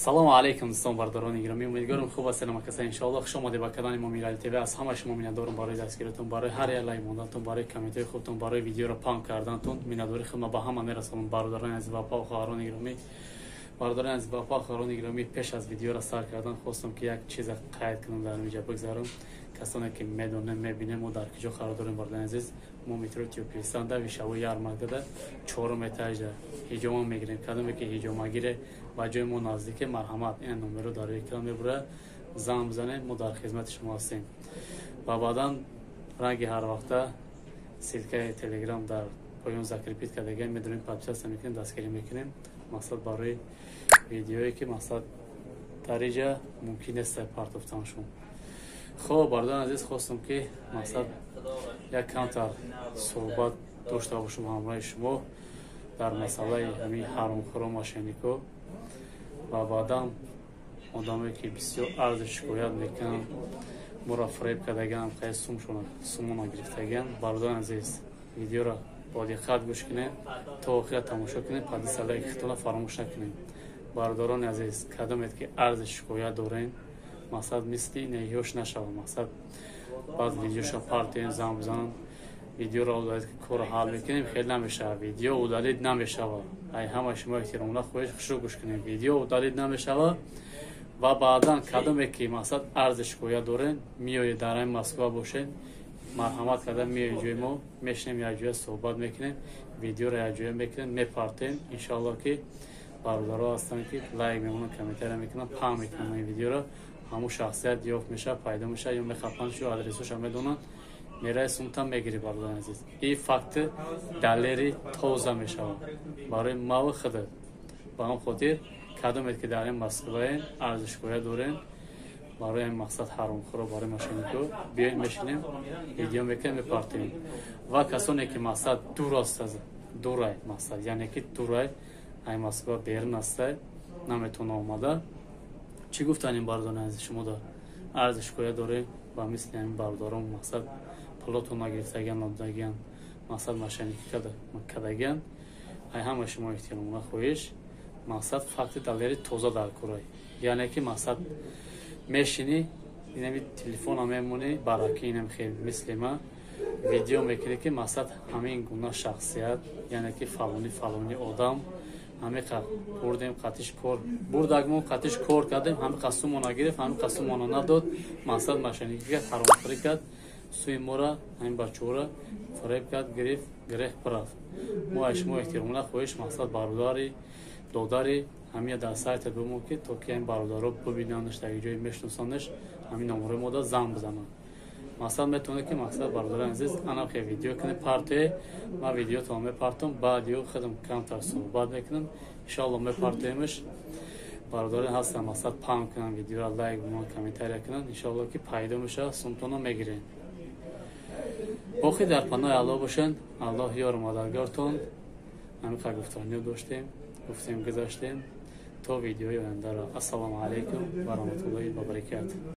Салому алейкум, дӯстон, бардорони гиромӣ. Умедворам, хуб ҳастед ҳама каса, иншоалло. Хуш омадед ба канали мо Мирали ТВ. Аз ҳама шумо миннатдорам барои дастгиритон, барои ҳар як лайк мондантон, барои комментҳои хубтон, барои видеоро паҳн кардантон. Миннатдории худро ба ҳама мерасонам, бародарони азиз ва хоҳарони гиромӣ. Бародарони азиз ва хоҳарони гиромӣ, пеш аз видеоро сар кардан хостам, ки як чиза қайд кунам, дар инҷа бигзарам. Касоне ки медонем, мебинем, мо дар куҷо қарор дорем. Бародарони азиз, мо метро Тёплый Станда, Вещевой ярмаркада, чорум этажда ҳиҷома мегирем. Кадоме ки ҳиҷомагире, ба ҷои мо наздике, марҳамат, ин номеро дар экран мебурад, занг бизанед, мо дар хизмати шумо ҳастем. Ва баъдан, ранги ҳарвақта, ссылкаи Телеграм дар поён закрепить кардагиам, медонем, подписаться мекунем, дастгирӣ мекунем. Мақсад, барои видеое ки, мақсад, дар иҷа мумкин нест партофтаншон. Хоб, бародари азиз, хостам, ки, мақсад, як камтар суҳбат дошта бошам ҳамроҳи шумо дар масъалаи ҳамин ҳаромхӯро, мошеннико. Ва баъдан одамое ки бисёр арзи шикоят мекунанд, моро фиреб кардагиан, қай сумона гирифтагиан. Бародари азиз, видеоро бо диққат гӯш кунед, то охира тамошо кунед, подписка, лайк худтона фаромӯш накунед. Бародарони азиз, кадомед ки арзи шикоят дорем, мақсад, мисли неҳёш нашавад, мақсад, баъд видеоша партоем, занг бизанам, видеоро удалить, ки корро ҳал мекунем, хел намешавад. Видео удалить намешавад. Ай ҳама шумо эҳтиромона хоҳиш, хушрӯ гӯш кунем, видео удалить намешавад. Ва баъдан, кадоме ки, мақсад, арзи шикоят дорем, меоед, дар ҳамин Москва бошед, марҳамат карда меоед ҷои мо, мешинем, якҷоя суҳбат мекунем, видеоро якҷоя мекунем, мепартем. Иншоалло, ки бародаро ҳастанд, ки лайк мемонанд, комментария мекунанд, паҳн мекунанд ин видеоро, ҳамун шахсият ёфт мешавад, пайдо мешавад ё мехапанд, шу адресоша медонанд, мераи, сумтам мегирӣ. Бародари азиз, ин факти далери тоза мешавад барои маву худат. Ба ҳам хотир, кадомед ки дар ин Москваен, арзи шикоят дорем барои ин, мақсад, ҳаромхӯро, барои мошеннико, биёем, мешинем, видео мекунем, мепартем. Ва касоне ки, мақсад, дур аст, дурай, мақсад, яъне ки дурай, ай Москва берун астай, наметавона омада, чӣ гуфтан ин бародарони азиз, шумо да арзи шикоят дорем ба мисли ҳамин бародарон, мақсад, пулотон нагирифтагиан, надодагиан, мақсад, мошенникӣ кардагиан, ай ҳама шумо эҳтиромона хоҳиш, мақсад, факти далери тоза дар курай, яъне ки, мақсад, мешинӣ, инами телефона мемонӣ, бараки инам хел мисли ма видео мекунӣ, ки, мақсад, ҳамин гуна шахсият, яъне ки фалони фалони одам, ҳамиқа бурдем, қатиш кор бурдагмон, қатиш кор кардем, ҳамиқа сумона гирифт, ҳамиқа сумона надод, мақсад, мошенникӣ кард, ҳаромхӯрӣ кард, сӯи мора, ҳамин бачаҳоро фиреб кард, гирифт, гирех бирафт. Мо аз шумо эҳтиромона хоҳиш, мақсад, бародари додари ҳамия дар сайта бимон, ки то ки ҳамин бародаро бибинандаш, дар ҷое мешиносандаш, ҳамин номерои мода занг бизананд. Мақсад, метавонед ки, мақсад, бародари азиз, анам хе видео кунед, партое, ман видеотон мепартом, баъд ё худам камтар суҳбат мекунам, иншоалло, мепартоемш. Бародарон ҳастанд, мақсад, паҳн кунанд видеоро, лайк бимон, комментария кунанд, иншоалло, ки пайдо мешавад, сумтона мегирем. Боқӣ дар паноҳи Аллоҳ бошанд, Аллоҳ ёру мададгортон. Ҳамиқа гуфторниё доштем, гуфтем, гузаштем. То видеои ояндаро, ассалому алайкум ва раҳматуллоҳи ва баракатуh.